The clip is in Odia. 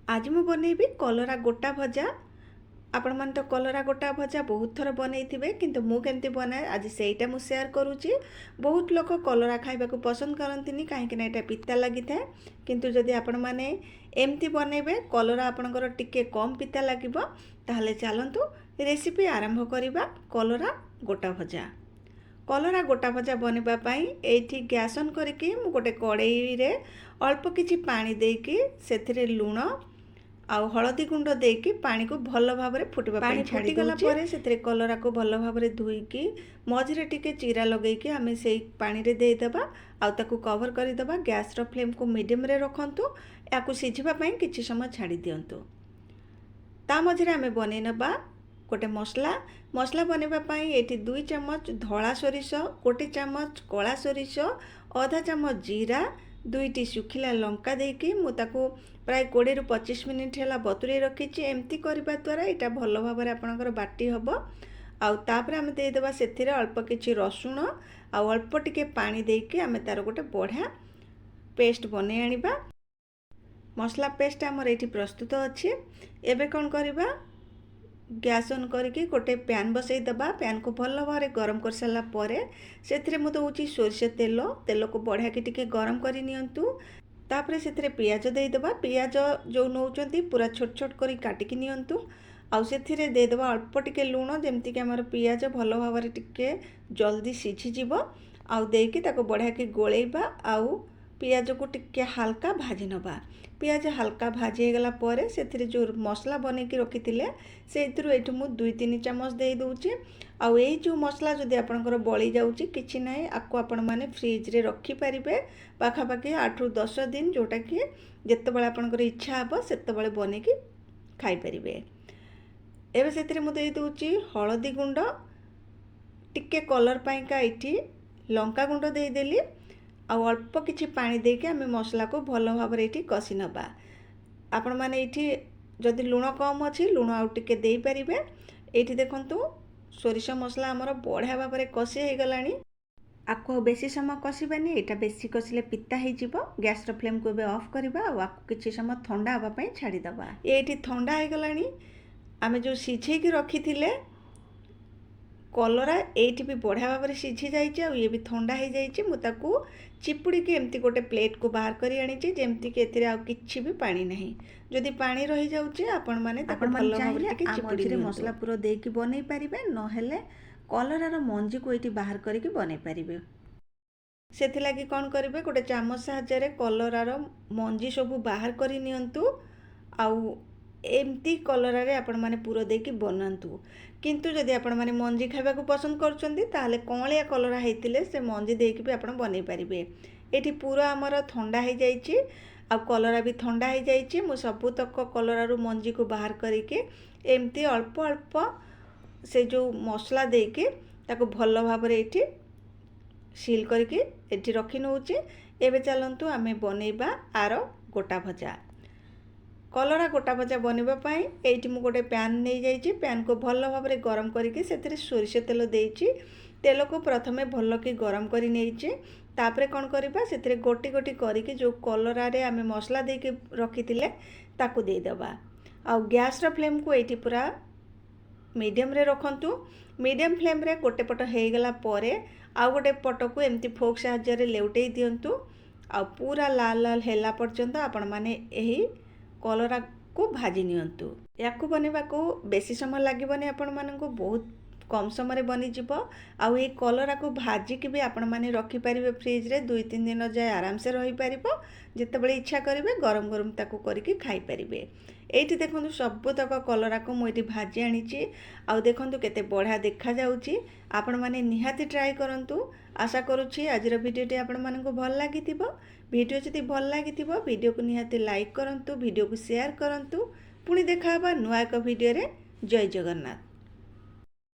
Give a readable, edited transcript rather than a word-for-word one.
ଆଜି ମୁଁ ବନେଇବି କଲରା ଗୋଟା ଭଜା। ଆପଣମାନେ ତ କଲରା ଗୋଟା ଭଜା ବହୁତ ଥର ବନେଇଥିବେ, କିନ୍ତୁ ମୁଁ କେମିତି ବନାଏ, ଆଜି ସେଇଟା ମୁଁ ସେୟାର କରୁଛି। ବହୁତ ଲୋକ କଲରା ଖାଇବାକୁ ପସନ୍ଦ କରନ୍ତିନି, କାହିଁକିନା ଏଇଟା ପିତା ଲାଗିଥାଏ। କିନ୍ତୁ ଯଦି ଆପଣମାନେ ଏମିତି ବନେଇବେ, କଲରା ଆପଣଙ୍କର ଟିକେ କମ୍ ପିତା ଲାଗିବ। ତାହେଲେ ଚାଲନ୍ତୁ, ରେସିପି ଆରମ୍ଭ କରିବା। କଲରା ଗୋଟା ଭଜା। କଲରା ଗୋଟା ଭଜା ବନେଇବା ପାଇଁ ଏଇଠି ଗ୍ୟାସ୍ ଅନ୍ କରିକି ମୁଁ ଗୋଟେ କଡ଼େଇରେ ଅଳ୍ପ କିଛି ପାଣି ଦେଇକି, ସେଥିରେ ଲୁଣ ଆଉ ହଳଦୀ ଗୁଣ୍ଡ ଦେଇକି ପାଣିକୁ ଭଲ ଭାବରେ ଫୁଟିବା ପାଣି ପାଇଁ ଛାଡ଼ି ଫୁଟିଗଲା ଦେଉଛି। ପରେ ସେଥିରେ କଲରାକୁ ଭଲ ଭାବରେ ଧୋଇକି ମଝିରେ ଟିକେ ଚିରା ଲଗେଇକି ଆମେ ସେଇ ପାଣିରେ ଦେଇଦେବା ଆଉ ତାକୁ କଭର୍ କରିଦେବା। ଗ୍ୟାସ୍ର ଫ୍ଲେମ୍କୁ ମିଡ଼ିୟମରେ ରଖନ୍ତୁ। ଏହାକୁ ସିଝିବା ପାଇଁ କିଛି ସମୟ ଛାଡ଼ି ଦିଅନ୍ତୁ। ତା ମଝିରେ ଆମେ ବନେଇ ନେବା ଗୋଟେ ମସଲା। ମସଲା ବନେଇବା ପାଇଁ ଏଇଠି 2 ଚାମଚ ଧଳା ସୋରିଷ, 1 ଚାମଚ କଳା ସୋରିଷ, ଅଧା ଚାମଚ ଜିରା, ଦୁଇଟି ଶୁଖିଲା ଲଙ୍କା ଦେଇକି ମୁଁ ତାକୁ ପ୍ରାୟ 20ରୁ 25 ମିନିଟ୍ ହେଲା ବତୁରେଇ ରଖିଛି। ଏମିତି କରିବା ଦ୍ୱାରା ଏଇଟା ଭଲ ଭାବରେ ଆପଣଙ୍କର ବାଟି ହେବ। ଆଉ ତାପରେ ଆମେ ଦେଇଦେବା ସେଥିରେ ଅଳ୍ପ କିଛି ରସୁଣ ଆଉ ଅଳ୍ପ ଟିକେ ପାଣି ଦେଇକି ଆମେ ତା'ର ଗୋଟେ ବଢ଼ିଆ ପେଷ୍ଟ ବନେଇ ଆଣିବା। ମସଲା ପେଷ୍ଟ ଆମର ଏଇଠି ପ୍ରସ୍ତୁତ ଅଛି। ଏବେ କ'ଣ କରିବା? ଗ୍ୟାସ୍ ଅନ୍ କରିକି ଗୋଟେ ପ୍ୟାନ୍ ବସେଇ ଦେବା। ପ୍ୟାନ୍କୁ ଭଲ ଭାବରେ ଗରମ କରିସାରିଲା ପରେ ସେଥିରେ ମୁଁ ଦେଉଛି ସୋରିଷ ତେଲ। ତେଲକୁ ବଢ଼ିଆକି ଟିକେ ଗରମ କରି ନିଅନ୍ତୁ। ତାପରେ ସେଥିରେ ପିଆଜ ଦେଇଦେବା। ପିଆଜ ଯେଉଁ ନେଉଛନ୍ତି, ପୁରା ଛୋଟ ଛୋଟ କରି କାଟିକି ନିଅନ୍ତୁ। ଆଉ ସେଥିରେ ଦେଇଦେବା ଅଳ୍ପ ଟିକେ ଲୁଣ, ଯେମିତିକି ଆମର ପିଆଜ ଭଲ ଭାବରେ ଟିକେ ଜଲ୍ଦି ସିଝିଯିବ। ଆଉ ଦେଇକି ତାକୁ ବଢ଼ିଆକି ଗୋଳେଇବା ଆଉ ପିଆଜକୁ ଟିକେ ହାଲକା ଭାଜି ନେବା। ପିଆଜ ହାଲକା ଭାଜି ହେଇଗଲା ପରେ ସେଥିରେ ଯେଉଁ ମସଲା ବନେଇକି ରଖିଥିଲେ, ସେଇଥିରୁ ଏଇଠୁ ମୁଁ 2-3 ଚାମଚ ଦେଇ ଦେଉଛି। ଆଉ ଏଇ ଯେଉଁ ମସଲା ଯଦି ଆପଣଙ୍କର ବଳି ଯାଉଛି, କିଛି ନାହିଁ, ଆକୁ ଆପଣମାନେ ଫ୍ରିଜରେ ରଖିପାରିବେ ପାଖାପାଖି 8ରୁ 10 ଦିନ, ଯେଉଁଟାକି ଯେତେବେଳେ ଆପଣଙ୍କର ଇଚ୍ଛା ହେବ, ସେତେବେଳେ ବନେଇକି ଖାଇପାରିବେ। ଏବେ ସେଥିରେ ମୁଁ ଦେଇ ଦେଉଛି ହଳଦୀ ଗୁଣ୍ଡ। ଟିକେ କଲର୍ ପାଇଁକା ଏଇଠି ଲଙ୍କା ଗୁଣ୍ଡ ଦେଇଦେଲି। ଆଉ ଅଳ୍ପ କିଛି ପାଣି ଦେଇକି ଆମେ ମସଲାକୁ ଭଲ ଭାବରେ ଏଇଠି କଷି ନେବା। ଆପଣମାନେ ଏଇଠି ଯଦି ଲୁଣ କମ୍ ଅଛି, ଲୁଣ ଆଉ ଟିକେ ଦେଇପାରିବେ। ଏଇଠି ଦେଖନ୍ତୁ, ସୋରିଷ ମସଲା ଆମର ବଢ଼ିଆ ଭାବରେ କଷି ହେଇଗଲାଣି। ଆକୁ ଆଉ ବେଶୀ ସମୟ କଷିବାନି, ଏଇଟା ବେଶୀ କଷିଲେ ପିତା ହେଇଯିବ। ଗ୍ୟାସ୍ର ଫ୍ଲେମ୍କୁ ଏବେ ଅଫ୍ କରିବା ଆଉ ଆକୁ କିଛି ସମୟ ଥଣ୍ଡା ହେବା ପାଇଁ ଛାଡ଼ିଦେବା। ଏଇଠି ଥଣ୍ଡା ହେଇଗଲାଣି। ଆମେ ଯେଉଁ ସିଝେଇକି ରଖିଥିଲେ କଲରା, ଏଇଠି ବି ବଢ଼ିଆ ଭାବରେ ସିଝି ଯାଇଛି ଆଉ ଇଏ ବି ଥଣ୍ଡା ହେଇଯାଇଛି। ମୁଁ ତାକୁ ଚିପୁଡ଼ିକି ଏମିତି ଗୋଟେ ପ୍ଲେଟ୍କୁ ବାହାର କରି ଆଣିଛି, ଯେମିତିକି ଏଥିରେ ଆଉ କିଛି ବି ପାଣି ନାହିଁ। ଯଦି ପାଣି ରହିଯାଉଛି, ଆପଣମାନେ ତାକୁ ଆପଣମାନେ ଭଲ ଭାବରେ ଚାହିଁଲେ ଟିକେ ଆ ଚିପୁଡ଼ି ମଝିରେ ନିଅନ୍ତୁ। ମସଲା ପୁର ଦେଇକି ବନେଇ ପାରିବେ, ନହେଲେ କଲରାର ମଞ୍ଜିକୁ ଏଇଠି ବାହାର କରିକି ବନେଇ ପାରିବେ। ସେଥିଲାଗି କ'ଣ କରିବେ? ଗୋଟେ ଚାମଚ ସାହାଯ୍ୟରେ କଲରାର ମଞ୍ଜି ସବୁ ବାହାର କରି ନିଅନ୍ତୁ ଆଉ ଏମିତି କଲରାରେ ଆପଣମାନେ ପୁର ଦେଇକି ବନାନ୍ତୁ। କିନ୍ତୁ ଯଦି ଆପଣମାନେ ମଞ୍ଜି ଖାଇବାକୁ ପସନ୍ଦ କରୁଛନ୍ତି, ତାହେଲେ କଅଁଳିଆ କଲରା ହେଇଥିଲେ ସେ ମଞ୍ଜି ଦେଇକି ବି ଆପଣ ବନେଇ ପାରିବେ। ଏଇଠି ପୁର ଆମର ଥଣ୍ଡା ହେଇଯାଇଛି ଆଉ କଲରା ବି ଥଣ୍ଡା ହେଇଯାଇଛି। ମୁଁ ସବୁତକ କଲରାରୁ ମଞ୍ଜିକୁ ବାହାର କରିକି ଏମିତି ଅଳ୍ପ ଅଳ୍ପ ସେ ଯେଉଁ ମସଲା ଦେଇକି ତାକୁ ଭଲ ଭାବରେ ଏଇଠି ସିଲ୍ କରିକି ଏଠି ରଖି ନେଉଛି। ଏବେ ଚାଲନ୍ତୁ, ଆମେ ବନେଇବା ଆର ଗୋଟା ଭଜା। କଲରା ଗୋଟା ଭଜା ବନେଇବା ପାଇଁ ଏଇଠି ମୁଁ ଗୋଟେ ପ୍ୟାନ୍ ନେଇଯାଇଛି। ପ୍ୟାନ୍କୁ ଭଲ ଭାବରେ ଗରମ କରିକି ସେଥିରେ ସୋରିଷ ତେଲ ଦେଇଛି। ତେଲକୁ ପ୍ରଥମେ ଭଲକି ଗରମ କରି ନେଇଛି। ତାପରେ କ'ଣ କରିବା? ସେଥିରେ ଗୋଟି ଗୋଟି କରିକି ଯେଉଁ କଲରାରେ ଆମେ ମସଲା ଦେଇକି ରଖିଥିଲେ, ତାକୁ ଦେଇଦେବା। ଆଉ ଗ୍ୟାସ୍ର ଫ୍ଲେମ୍କୁ ଏଇଠି ପୁରା ମିଡ଼ିୟମରେ ରଖନ୍ତୁ। ମିଡ଼ିୟମ୍ ଫ୍ଲେମ୍ରେ ଗୋଟେ ପଟ ହେଇଗଲା ପରେ ଆଉ ଗୋଟେ ପଟକୁ ଏମିତି ଫୋକ୍ ସାହାଯ୍ୟରେ ଲେଉଟେଇ ଦିଅନ୍ତୁ। ଆଉ ପୁରା ଲାଲ ଲାଲ ହେଲା ପର୍ଯ୍ୟନ୍ତ ଆପଣମାନେ ଏହି କଲରାକୁ ଭାଜି ନିଅନ୍ତୁ। ୟାକୁ ବନେଇବାକୁ ବେଶୀ ସମୟ ଲାଗିବନି ଆପଣମାନଙ୍କୁ, ବହୁତ କମ୍ ସମୟରେ ବନିଯିବ। ଆଉ ଏଇ କଲରାକୁ ଭାଜିକି ବି ଆପଣମାନେ ରଖିପାରିବେ ଫ୍ରିଜରେ, 2-3 ଦିନ ଯାଏ ଆରାମସେ ରହିପାରିବ। ଯେତେବେଳେ ଇଚ୍ଛା କରିବେ, ଗରମ ଗରମ ତାକୁ କରିକି ଖାଇପାରିବେ। ଏଇଠି ଦେଖନ୍ତୁ, ସବୁତକ କଲରାକୁ ମୁଁ ଏଇଠି ଭାଜି ଆଣିଛି। ଆଉ ଦେଖନ୍ତୁ, କେତେ ବଢ଼ିଆ ଦେଖାଯାଉଛି। ଆପଣମାନେ ନିହାତି ଟ୍ରାଏ କରନ୍ତୁ। ଆଶା କରୁଛି ଆଜିର ଭିଡ଼ିଓଟି ଆପଣମାନଙ୍କୁ ଭଲ ଲାଗିଥିବ। ଭିଡ଼ିଓ ଯଦି ଭଲ ଲାଗିଥିବ, ଭିଡ଼ିଓକୁ ନିହାତି ଲାଇକ୍ କରନ୍ତୁ, ଭିଡ଼ିଓକୁ ସେୟାର କରନ୍ତୁ। ପୁଣି ଦେଖା ହେବା ନୂଆ ଏକ ଭିଡ଼ିଓରେ। ଜୟ ଜଗନ୍ନାଥ।